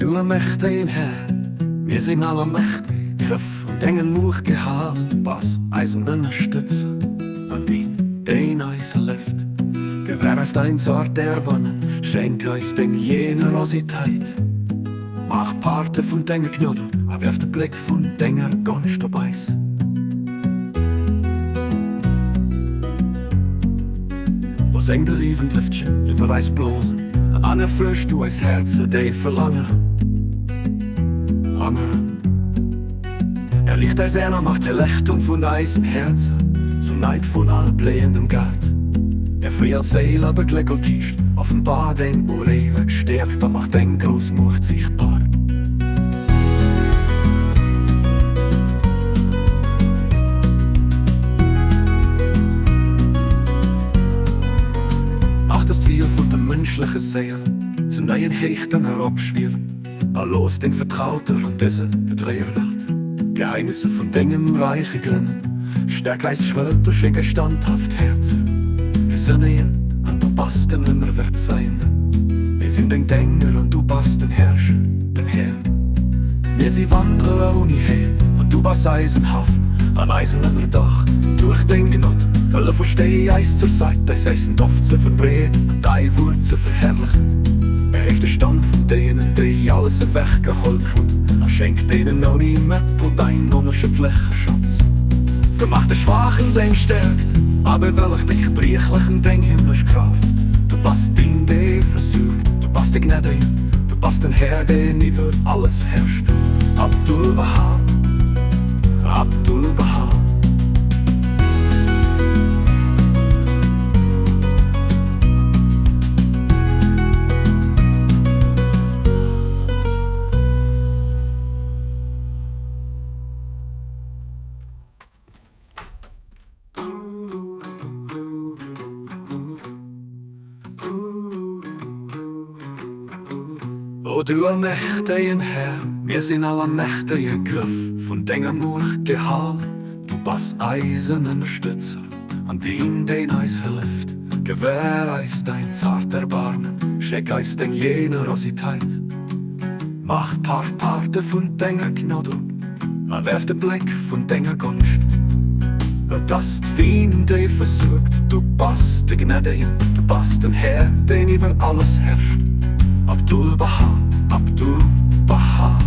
du allmächtegen Här, mir sinn all am mächtege Grëff vun dengem Muecht gehalen, du bass eisen Ënnerstëtzer an deen, deen eis hëlleft. Gewähr eis dein zart Erbarmen, schenk eis deng Generositéit. Maach Parte vun denger Gnod a werf de Bléck vun denger Gonscht op eis. Looss eng beliewend Lëftchen iwwer eis blosen an erfrësch du eis Häerzer, déi verlaangen. Amen. Erliicht eis Aen a mach d'Erlechtung vun eisen Häerzer zum Neid vun all bléiendem Gaart. Erfréi eis Séil a begléckelt Geescht, offenbar deng uréiweg Stäerkt a mach deng grouss Muecht sichtbar. Mach dass d'Wiel vun der mënschlecher Séil zu neien Héichten eropschwiewen a looss deng Vertrauter an dëser gedréier Welt d'Geheimnisser vun dengem Reich ergrënnen. Stäerk eis Schwëlter, schenk eis standhaft Häerzer. Mir sënnegen an du bass den Ëmmerverzeihende. Mir sinn deng Dénger an du bass den Herrscher, den Här. Mir si Wanderer ouni Heem an du bass eisen Hafen an eisen Ënnerdach. Duerch deng Gnod hëllef oss, stéi eis zur Sait, däi séissen Doft ze verbreeden an däi Wuert ze verherrlechen. Erhéich de Stand vun deenen, déi alles ewechgeholl kruten, a schenk deenen ouni Mëttel däin onerschöpfleche Schatz. Vermach de Schwaachen deng Stäerkt a bewëlleg de Gebriechlechen deng himmlesch Kraaft. Du bass deen, dee versuergt, du bass de Gnädegen, du bass den Här, deen iwwer alles herrscht. Abdu'l-Bahá, Abdu'l-Bahá. O du allmächtegen Här, mir sinn all am mächtege Grëff vun denger Muecht gehalen. Du bass eisen Ënnerstëtzer an deen, deen eis hëlleft. Gewähr eis däin zart Erbarmen, schéck eis deng Generositéit. Mach d'Parparte vun denger Gnod op a werf de Bléck vun denger Gonscht. Et ass d'Wien, déi versuergt, du bass de Gnädegen, du bass den Här, deen iwwer alles herrscht. Abdu'l-Bahá, Abdu'l-Bahá.